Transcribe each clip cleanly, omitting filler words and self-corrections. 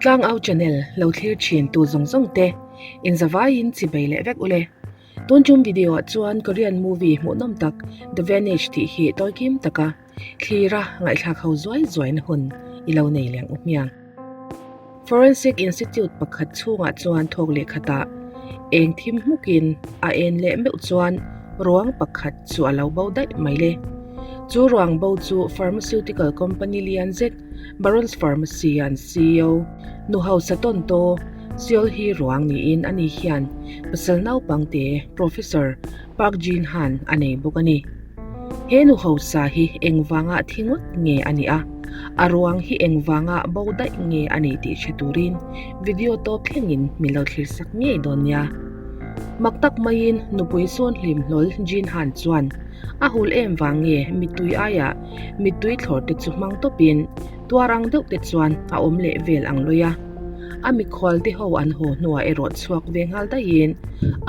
Tlangau channel lo thlir thin tu zawng zawng te inzavaiin chibei leh vek ule. Tun tum video ah chuan Korean movie hmuhnawm tak The Vanish tih hi tawi kim taka thlira ngaihthlak ho zuai zuai na hun i lo nei leng u hmiang. Forensic Institute pakhat chhungah chuan thawk leh khatah eng thim hmukin a en leh meuh chuan ruang pakhat chu a lo bo daih mai le. Chu ruang bo chu pharmaceutical company lian zet Barons Pharmacy an ceo nu hausa tawn taw Seol hi ruang niin ani hian pasal naupangte Professor Park Jin Han a nei bawk a ni. He nu hausa hi engvanga thi ngawt nge a nih a, a ruang hi engvanga bo daih nge a nih tih hre turin video tawp thlengin min lo thlir sak ngei dawn nia. Mak tak maiin nupui sawn hlim hlawl Jin Han chuan a hul em vang nge mittui aiah mittui thlawr te chu hmang tawpin tuar ang deuh te chuan a awm leh vel ang lawi a. A mikhual te ho an haw hnuah erawh chhuak ve nghal daihin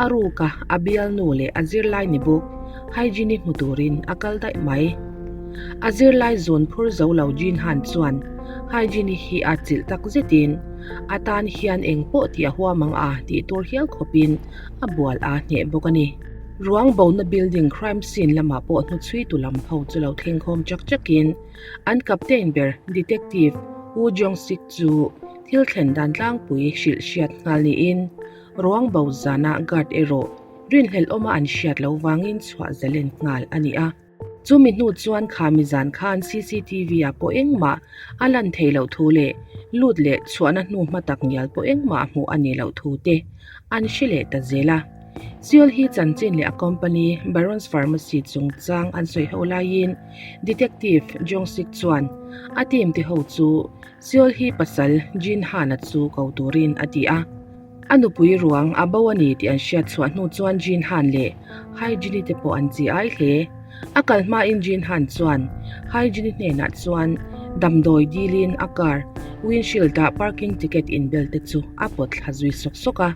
a ruka a bialnu leh a zirlai ni bawk Hygiene hmu turin a kal daih mai. A zirlai zawn phur zo lo Jin Han chuan Hygiene hi a chilh tak zetin a tan hian eng pawh tih a huam ang a tih tur hial khawpin a bual a hneh bawk a ni. Ruang bona building crime scene lamah pawh hnuchhui tu lam ho chu lo thleng khawm chak chakin an captain ber Detective Woo Jong Sik chu thil thlen dan tlangpui hrilh hriat nghal niin ruang bo zana guard erawh Rinhlelh awma an hriat loh vangin chhuah zalen nghal a ni a. Chumi hnu chuan khami zan khan cctv ah pawh engmah a lan theih loh thu leh lut leh chhuahna hnu hma tak ngial pawh engmah hmuh a nih loh thu te an hre leh ta zel a. Seoul hi chanchin leh a company Barons Pharmacy chungchang an sawi ho laiin Detective Jong Sik chuan a team te ho chu Seoul hi pasal Jin Han-a chu ko turin a ti a. A nupui ruang a bo a ni tih an hriat chhuah hnu chuan Jin Han leh Hai Jini te pawh an chi ai hle. A kal hmain Jin Han chuan Hai Jini hnenah chuan damdawi dilin a car windshield ah parking ticket inbel te chu a pawt thla zui sawk sawk a.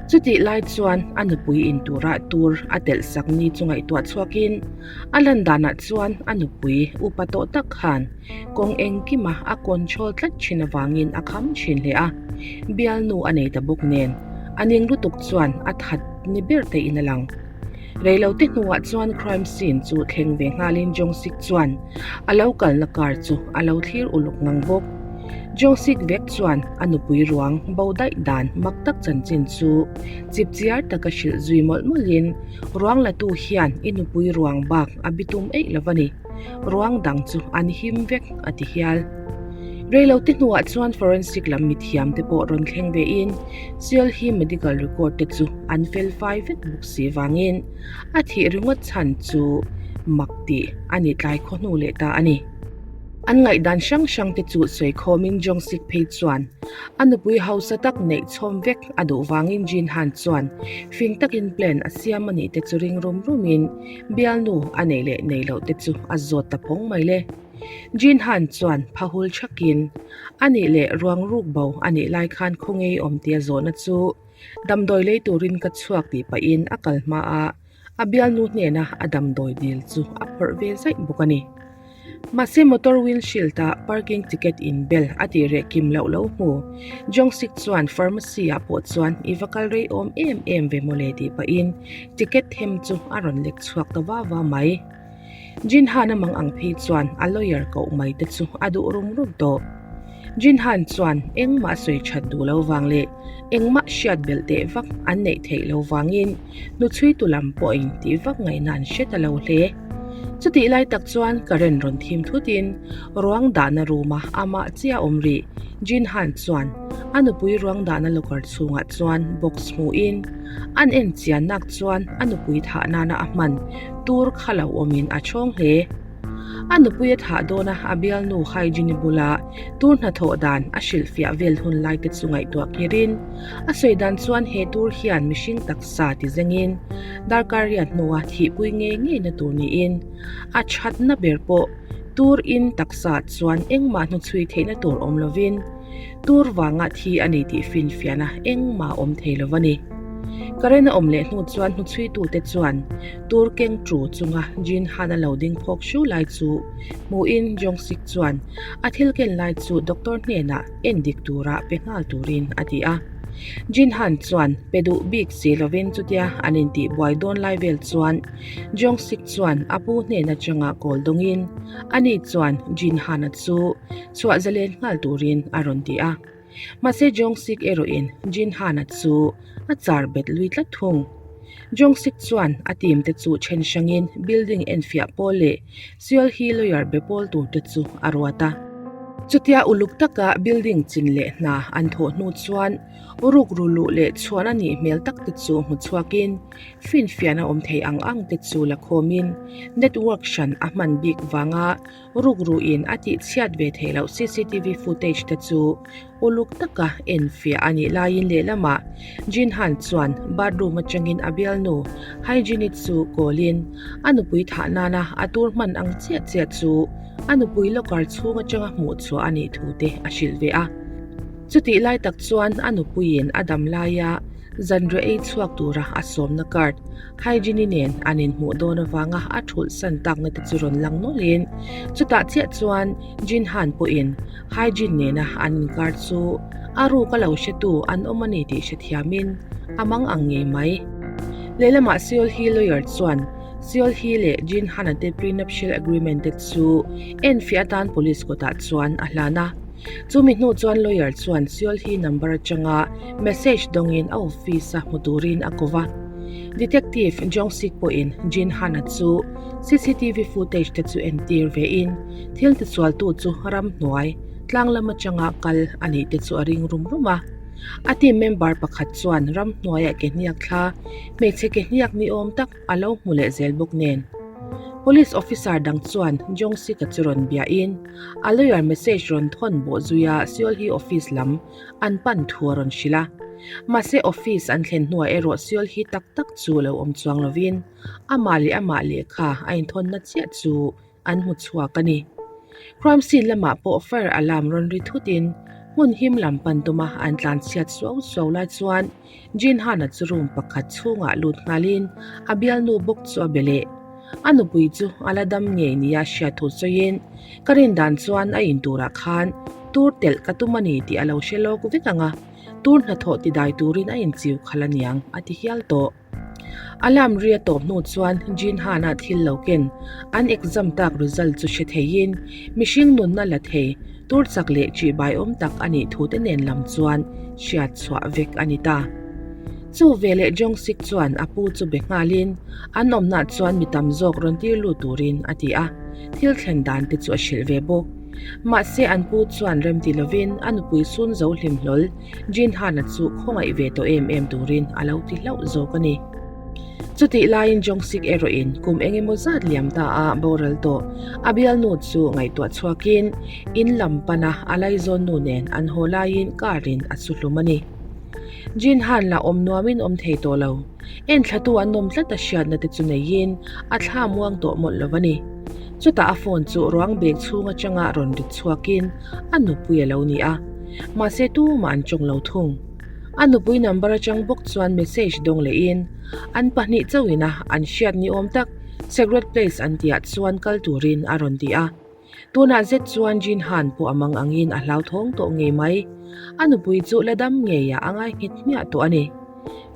Chutih lai chuan a nupui in turah tur a telh sak ni chu ngaihtuah chhuakin a lan danah chuan a nupui upa tawh tak khan Kawng engkima a control tlat thin avangin a kham thin hle a, bialnu a nei ta bawk nen a ning lutuk chuan a that ni ber te in a lang. Reilote hnuah chuan crime scene chu thleng ve nghalin Jong-sik chuan a lo kalna car chu a lo thlir uluk ngang bawk. Jong-sik vek chuan a nupui ruang bo daih dan mak tak chanchin chu chipchiar taka hrilh zui mawlh mawlhin ruang latu hian i nupui ruang bak a bitum eih lo va ni. Ruang dang chu an him vek a ti hial. Reilote hnuah chuan forensic lam mithiam te pawh rawn thleng ve in Seoul hi medical record te chu an fel fai vek bawk si vangin a thih ringawt chhan chu mak tih a ni tlai khaw hnu leh ta a ni. An ngaihdan hrang hrang te chu sawi khawmin Jong-sik phei chuan A nupui hausa tak neih chhawm vek a duh vangin Jin Han chuan fing takin plan a siam a nih te chu ring rum rumin bialnu a neih leh nei loh te chu a zawt ta phawng mai le. Jin Han chuan phahul thakin a nih leh ruang ruk bo a nih lai khan khawngei awm tia zawhna chu damdawi lei turin ka chhuak tih pahin a kal hma a, a bialnu hnena a damdawi dil chu a phawrh ve zaih bawk a ni. Mahse motor windshield ah parking ticket in bel a tih reh kim loh lo hmu. Jong-sik chuan pharmacy ah pawh chuan i va kal rei awm em em ve mawle tih pahin ticket them chu a rawn lek chhuak ta va va mai. Jin Han a mang ang phei chuan a lawyer koh mai te chu a duh rum rum tawh. Jin Han chuan engmah sawi that duh lo vang leh engmah hriat belh teh vak an neih theih lo vangin hnuchhuitu lam pawhin tih vak ngaihna an hre ta lo hle. Chutih lai tak chuan current rawn thim thutin ruang dahna room a amah chiah awm rih. Jin Han chuan a nupui ruang dahna locker chhungah chuan box hmuhin an en chian nak chuan a nupui thah nana a hman tur kha lo awmin a chhawng hle. A nupui a thah dawn a, a bialnu Hygiene bula tur hnathawh dan a hrilhfiah vel hun lai te chu ngaihtuah kirin a sawi dan chuan he tur hian mihring taksa ti zengin darkar riat hnua thihpui ngei ngei na tur niin a thatna ber pawh tur in taksa chuan engmah hnuchhui theihna tur awm lovin tur vanga thi a ni tih finfiahna engmah awm thei lo a ni. Current a awm leh hnu chuan hnuchhuitute chuan tur keng tu chunga Jin Han a lo ding phawk hru lai chu hmuhin Jong Sik chuan a thil ken lai chu doctor hnenah en dik tura pe nghal turin a ti a. Jin Han chuan pe duh bik si lovin chutia an intih buai dawn lai vel chuan Jong Sik chuan a pu hnen atanga kawl dawngin ani chuan Jin Han-a chu chhuah zalen nghal turin a rawn ti a. Mahse Jong Sik erawhin Jin Han-a chu a char bet lui tlat thung. Jong Sik chuan a team te chu then hrangin building enfiah pawl leh Seol Hee lawyer be pawl tur te chu a ruat a. Chutia uluk taka building chin leh hna an thawh hnu chuan rukru luh leh chhuan a nih hmel tak te chu hmu chhuakin finfiahna awm thei ang ang te chu la khawmin network hran a hman bik vanga Rukruin a tih chhiat ve theih loh cctv footage te chu uluk taka enfiah a nih laiin lehlamah Jin Han chuan bathroom atangin a bialnu Hygiene chu kawlin a nupui thah nana a tur hman ang chiah chiah chu a nupui locker chhung atanga hmuh chhuah a nih thu te a hrilh ve a. Chutih lai tak chuan a nupuiin a dam laia zanriah ei chhuak tura a sawmna card Hygiene nen an inhmuh dawn avanga a thulh san takna te chu rawn lang nawlhin chutah chiah chuan Jin Han pawhin Hygiene nena an inkar chu a ruk a lo hretu an awm a ni tih hrethiamin a mang ang ngei mai. Lehlamah Seol Hee lawyer chuan Seol Hee leh Jin Han-a te prenuptial agreement te chu enfiah atan police kawtah chuan a hlan a. Chumi hnu chuan lawyer chuan Seol Hee number atanga message dawngin a office-a hmu turin a ko va. Detective Jong Sik pawhin Jin Han-a chu cctv footage te chu entir vein thil tichualtu chu ramhnuai tlang lam atanga kal a nih te chu a ring rum rum a. A team member pakhat chuan ramhnuaiah ke hniak thla hmeichhe ke hniak ni awm tak a lo hmu leh zel bawk nen. Police officer dang chuan Jong Sik-a chu rawn biahin a lawyer message rawn thawn bawh zuia Seol Hee office lam an pan thu a rawn hrilh a. Mahse office an thlen hnuah erawh Seol hi tak tak chu lo awm chuang lovin amah leh amah lehkha a inthawnna chiah chu an hmu chhuak a ni. Crime scene lamah pawh fire alarm rawn ri thutin hmun him lam pan tuma an tlan chhiat suau suau lai chuan Jin Han-a chu room pakhat chhungah lut nghalin a bialnu bawk chu a be leh. A nupui chu a la dam ngei nia hriat thu sawiin, Ka rin dan chuan a in turah khan tur telh ka tum a ni tih a lo hre lawk vek ang a, tur hnathawh ti dai turin a inchiu khalh aniang, a ti hial tawh. Alarm ri a tawp hnu chuan Jin Han-a thil lo ken an exam tak result chu hre theiin mihring nunna la thei tur chak leh ṭihbaiawm tak a nih thu te nen lam chuan hriat chhuah vek a ni ta. Chu veleh Jong Sik chuan a pu chu be nghalin an awmnah chuan mi tam zawk rawn tir lut turin a ti a, thil thlen dan te chu a hrilh ve bawk. Mahse an pu chuan remti lovin a nupui sun zo hlim hlawl Jin Han-a chu khawngaih ve tawh em em turin a lo ti hlauh zawk a ni. Chutih laiin Jong Sik erawhin kum eng emaw zat liam ta a boral tawh a bialnu chu ngaihtuah chhuakin in lam pana a laizawn nu nen an haw laiin car in a su hlum a ni. Jin Han lah awm nuamin awm thei tawh lo. Enthlatu an awm tlat a hriatna te chu neiin a thla muang tawh mawlh lo a ni. Chutah a phone chu ruang bag chhung atanga rawn rit chhuakin a nupui a lo ni a. Mahse tumah an tawng lo thung. A nupui number atang bawk chuan message dawng lehin an pahnih chauhin a an hriat ni awm tak Secret Place an tihah chuan kal turin a rawn ti a. Tunah zet chuan Jin Han pawh a mang angin a hlauthawng tawh ngei mai. A nupui chu la dam ngeiah a ngai nghet hmiah tawh a ni.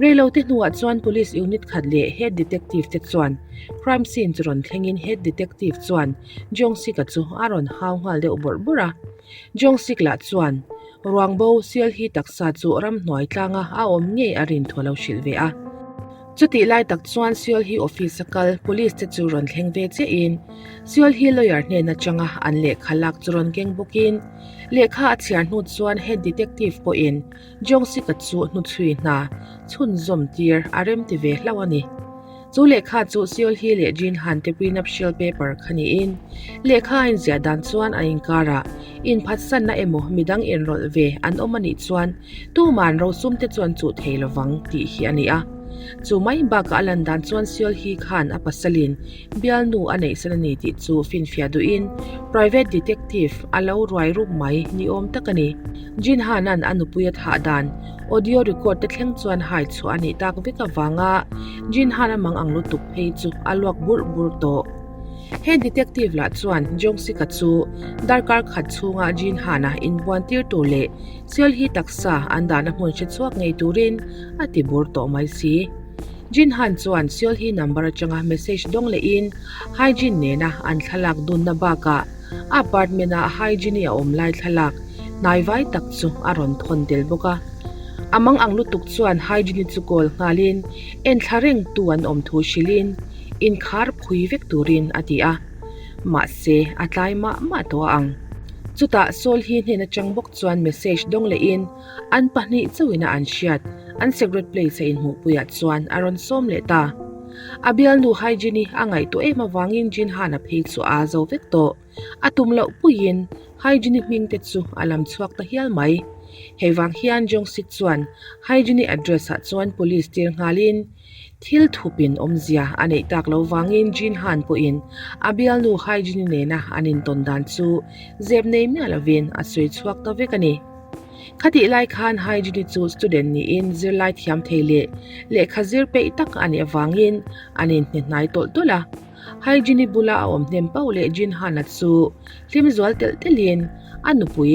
Reilote hnuah chuan Police unit khat leh Head Detective te chuan crime scene chu rawn thlengin Head Detective chuan Jong Sik-a chu a rawn hau nghal deuh bawrh bawrh a. Jong Sik lah chuan ruang bo sial hi taksa chu ramhnuai tlanga a awm ngei a rin thu a lo hrilh ve a. Chutih lai tak chuan Seol hi office a kal police te chu rawn thleng ve chiahin Seol hi lawyer hnen atanga an lehkha lak chu rawn keng bawkin lehkha a chhiar hnu chuan head detective pawhin Jong Sik-a chu hnuchhui hna chhunzawm tir a remti ve hlauh a ni. Chu lehkha chu Seol Hee leh Jin Han te prenuptial paper kha niin lehkha a inziah dan chuan an inkarah inphatsanna emaw midang inrawlh ve an awm a nih chuan tuman rosum te chuan chuh thei lovang tih hi a ni a. Chu mai bakah a lan dan chuan Seol Hee khan a pasalin bialnu a neihsan a ni tih chu finfiah duhin private detective a lo ruai rup mai ni awm tak a ni. Jin Han-a'n a nupui a thah dan audio record te thleng chuan hai chhuah a nih tak vek avanga Jin Han-a mang ang lutuk phei chu a luak burh burh tawh. He detective lah chuan Jong Sik-a chu darkar khat chhunga Jin Han-a inbuan tir tur leh Seol hi taksa an dahna hmun hre chhuak ngei turin a ti bur tawh mai si. Jin Han chuan Seol hi number atanga message dawng lehin Hae-jin nena an thlalak dunna bakah a apartment-a Hae-jin-i a awm lai thlalak hnaivai tak chu a rawn thawn tel bawk a. A mang ang lutuk chuan Hae-jin-i chu call nghalin enthla rengtu an awm thu hrilhin inkhar phui vek turin a ti a. Mahse, a tlai mah mah tawh a ang. Chutah Saul hi hnen atang bawk chuan message dawng lehin an pahnih chauhin a an hriat an secret place a inhmuhpuiah chuan a rawn sawm leh ta. A bialnu Hygiene-i a ngaihtuah em avangin Jin Han-a phei chu a zo vek tawh. A tum loh puiin Hygiene-i hming te chu a lam chhuak ta hial mai. Hei vang hian Jong Sik chuan Hygiene-i address ah chuan police tir nghalin Thil thupin awmzia a neih tak lo vangin Jin Han pawhin a bialnu Hae-jin-i nena an intawn dan chu zep nei miah lovin a sawi chhuak ta vek a ni. Khatih lai khan Hae-jin-i chu student niin zirlai thiam thei leh lehkha zir peih tak a nih avangin an inhne hnai tawlh tawlh a. Hae-jin-i bula a awm hnem pauh leh Jin Han-a chu hlim zual telh telhin a nupui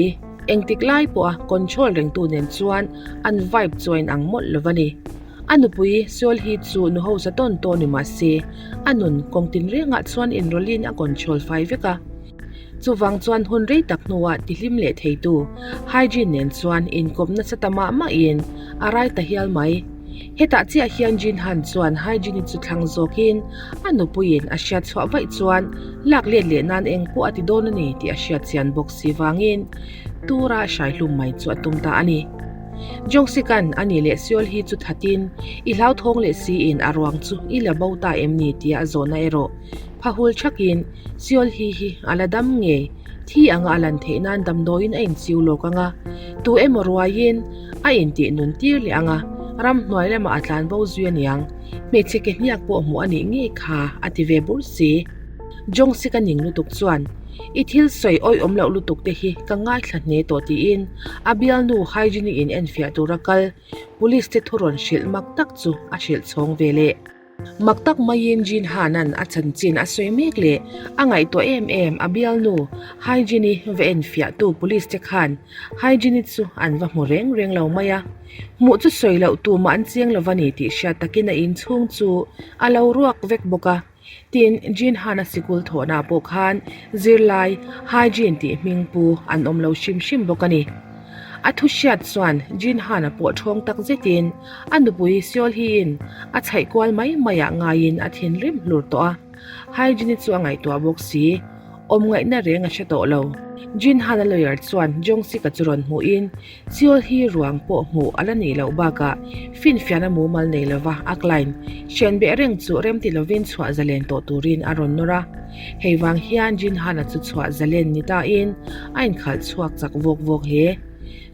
engtik lai pawha control rengtu nen chuan an vibe chu a inang mawlh lo va ni. A nupui Seol hi chu nu hausa tawn tawn ni mah se, a nun kawng tinrengah chuan inrawlhin a control fai vek a. Chuvang chuan hun rei tak hnuah tihlim leh theitu Hae-jin nen chuan inkawp nasa ta mah mahin a rai ta hial mai. Hetah chiah hian Jin Han chuan Hae-jin-i chu thlang zawkin a nupuiin a hriat chhuah vaih chuan lak let leh nan eng pawh a ti dawn a ni tih a hriat chian bawk si vangin tura hraihlum mai chu a tum ta a ni. Jongsikan a ni leh Seol hi chu thatin i hlauthawng leh siin a ruang chu i la bo ta em ni tia a zawhna erawh phahul thakin Seol hi hi a la dam ngei thi anga a lan theih nan damdawiin a inchiu lawk anga tu emaw ruaiin a intih nun tir leh anga ramhnuai lamah a tlan bo zui aniang hmeichhe ke hniak pawh hmuh a nih ngei kha a ti ve bur si. Jongsika ning lutuk chuan I thil sawi awih awm loh lutuk te hi ka ngaithla hne tawh tiin a bialnu Hygiene in enfiah tura kal police te thu rawn hrilh mak tak chu a hrilh chhawng ve leh. Mak tak maiin Jin Han-a'n a chanchin a sawi mek leh a ngaihtuah em em a bialnu Hygiene va enfiahtu police te khan Hygiene chu an va hmu reng reng lo mai a. Hmuh chu sawi loh tumah an chiang lo va ni tih hriat takin a inchhung chu a lo ruak vek bawk a. Tin, Jin Han-a sikul thawhna pawh khan zirlai Hygiene tih hming pu an awm lo hrim hrim bawk a ni. A thu hriat chuan Jin Han-a pawh ṭhawng tak zetin a nupui Seol Hee-in a chhaih kual mai maiah ngaiin a thinrim hlur tawh a. Hygiene-i chu a ngaihtuah bawk si. Awm ngaihna reng a hre tawh lo. Jin Han-a lawyer chuan Jong Sik-a chu rawn hmuhin Seol hi ruang pawh hmuh a la nih loh bakah finfiahna mumal nei lova a client hrian beh reng chu remti lovin chhuah zalen tawh turin a rawn nawr a. Hei vang hian Jin Han-a chu chhuah zalen ni tain a inkhalh chhuak chak vawk vawk hle.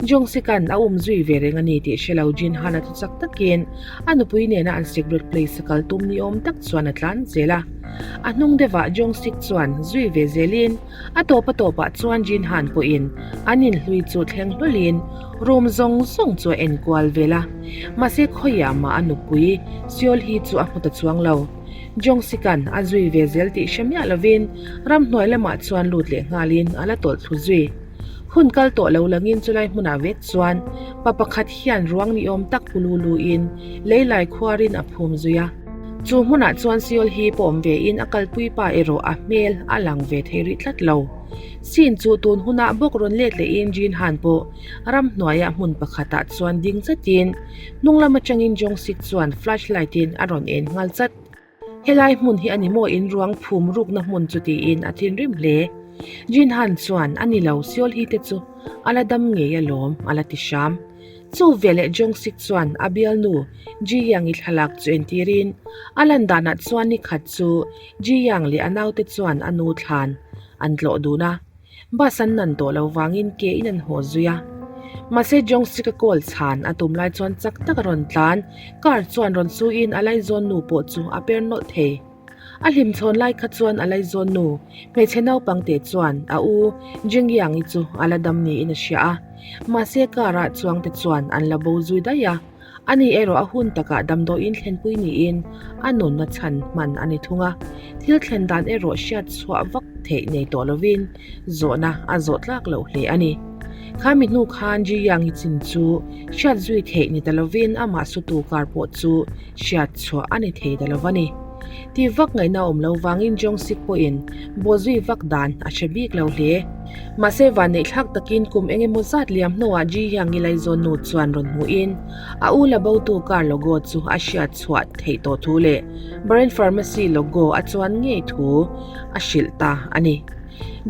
Jong Sik-a'n a um zui ve reng a ni tih hre lo Jin Han-a chu chak takin a nupui nena an secret place a kal tum ni awm tak chuan a tlan zel a. A hnung deuhah Jong Sik chuan zui ve zelin A tawp a tawpah chuan Jin Han pawhin an inhlui chu thleng hlawlhin room zawng zawng chu a enkual vel a. Mahse khawiah mah a nupui Seol hi chu a hmu ta chuang lo. Jong Sik-a'n a zui ve zel tih hre miah lovin ramhnuai lamah chuan lut leh nghalin a la tawlh thlu zui. Hun kal tawh lo langin chulai hmunah vek chuan pa pakhat hian ruang ni awm tak pu lu luin leilai khuarin a phum zui a. Chu hmunah chuan Seol hi pawm ve in a kalpui pa erawh a hmel a lang ve thei rih tlat lo. Sin chu tun hunah bawk rawn let leh in Jin Han pawh ramhnuaiah hmun pakhatah chuan ding chatin hnung lam atangin Jong Sik chuan flashlight in a rawn en nghal chat. Helai hmun hi a ni maw in ruang phum rukna hmun chu tiin a thinrim hle. Jin Han chuan a ni lo Seol hi te chu a la dam ngei alawm a la ti hram. Chu veleh Jong Sik chuan a bialnu Ji Yang-i thlalak chu entirin a lan danah chuan ni khat chu Ji Yang leh a naute chuan a nu thlan an tlawh dun a. Bus an nan tawh lo vangin ke in an haw zui a. Mahse Jong-sik a call chhan a tum lai chuan chak tak a rawn tlan, car chuan rawn su in a laizawn nu pawh chu a per nawlh thei. A hlimchhawn lai kha chuan a laizawn nu, hmeichhe naupang te chuan a u Jingyang-i chu a la dam niin a hria a. Mahse car ah chuang te chuan an la bo zui daih a. Ani erawh a hun takah damdawiin thlenpui niin a nunna chhan hman a ni thung a. Thil thlen dan erawh hriat chhuah vak theih nei tawh lovin zawhna a zawh tlak loh hle a ni. Kha mi hnu khan Ji-Yang-i chin chu hriat zui theih ni ta lovin amah sutu kar pawh chu hriat chhuah a ni thei ta lo va ni. Ti vak ngaihna awm lo vangin Jong-sik pawhin bawhzui vak dan a hre bik lo hle. Mahse vanneihthlak takin kum eng emaw zat liam hnuah Ji-Hyang-i laizawn nu chuan rawn hmuhin a u la botu car logo chu a hriat chhuah theih tawh thu leh Brain Pharmacy logo a chuan ngei thu a hrilh ta a ni.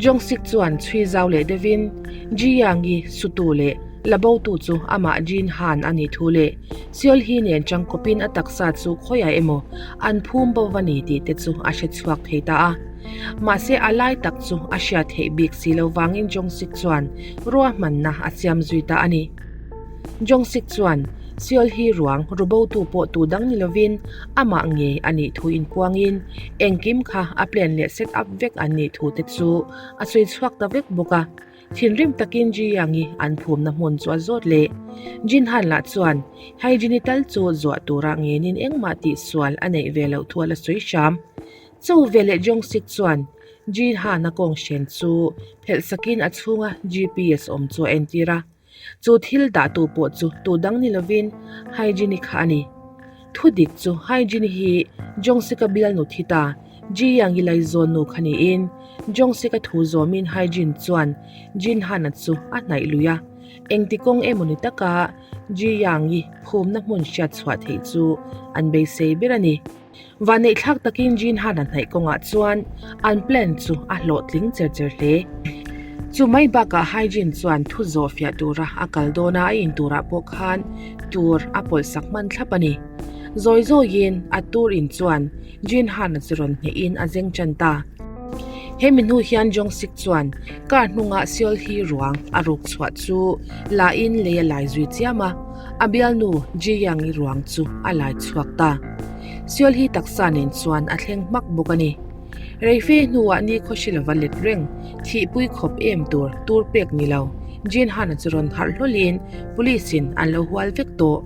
Jong-sik chuan chhui zau leh deuhin Ji-Hyang-i sutu leh la botu chu amah Jin Han a nih thu leh Seol hi nen tangkawpin a taksa chu khawiah emaw an phum bo va ni tih te chu a hre chhuak thei ta a. Mahse a lai tak chu a hriat theih bik si lo vangin Jong-sik chuan ruahmanna a siam zui ta a ni. Jong-sik chuan Seol hi ruang rubotu pawh tu dang ni lovin amah ngei a nih thu inpuangin engkim kha a plan leh set up vek an nih thu te chu a sawi chhuak ta vek bawk a. Thinrim takin Ji Yang-i an phumna hmun chu a zawt leh. Jin Han lah chuan Hae-jin-i tal chu zuah tura ngenin engmah tihsual a neih ve loh thu a la sawi hram. Chu veleh Jong Sik chuan Jin Han-a kawng hren chu phelh sakin a chhunga GPS awm chu a entir a. Chu thil dahtu pawh chu tu dang ni lovin Hae-jin-i kha a ni. Thu dik chu Hae-jin-i hi Jong Sik-a bialnu thi ta Ji Yang-i laizawn nu kha niin Jong-sik a thu zawmin Hae-jin chuan Jin Han-a chu a hnaih lui a, engti kawng emawni taka Ji Yang-i phumna hmun hriat chhuah theih chu an beisei ber a ni. Vanneihthlak takin Jin Han-a hnaih kawngah chuan an plan chu a hlawhtling cher cher hle. Chu mai bakah Hae-jin chuan thu zawh fiah tura a kal dawn a, a in turah pawh khan tur a pawlh sak hman thlap a ni. Zawi zawiin a tur in chuan Jin Han-a chu rawn hnehin a zeng tan ta. He mi hnu hian Jong Sik chuan car hnunga Seol Hee ruang a ruk chhuah chu la in lei a lai zui chiam a, a bialnu Ji Yang-i ruang chu a lai chhuak ta. Seol Hee taksa nen chuan a thleng hmak bawk a ni. Reife hnuah ni khawhri lova let reng, thihpui khawp em tur tur pek ni lo, Jin Han-a chu rawn harh hlawlin police in an lo hual vek tawh.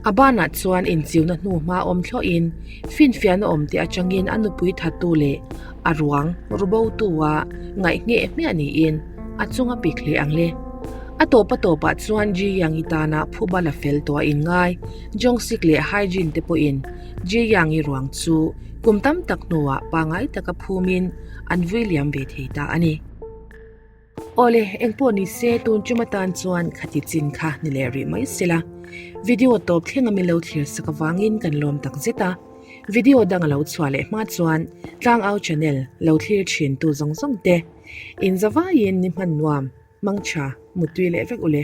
A banah chuan inchiuna hnu hma awm thlawhin finfiahna awm te atangin a nupui thattu leh a ruang rubotu a ngaih ngheh hmiah niin a chung a pik hle ang le. A tawp a tawpah chuan Ji Yang-i tana phuba la fel tawh a inngai Jong-sik leh Hae-jin te pawhin Ji Yang-i ruang chu kum tam tak hnuah pangngai taka phumin an vui liam ve thei ta a ni. Awle, engpawh ni se tun tum atan chuan khati chin kha ni leh rih mai sela. Video tawp thleng a min lo thlir sak avangin kan lawm tak zet a. Video dang a lo chhuah leh hma chuan Tlangau channel lo thlir thin tu zawng zawng te in zavaiin ni hman nuam, mangtha, muttui leh vek ule.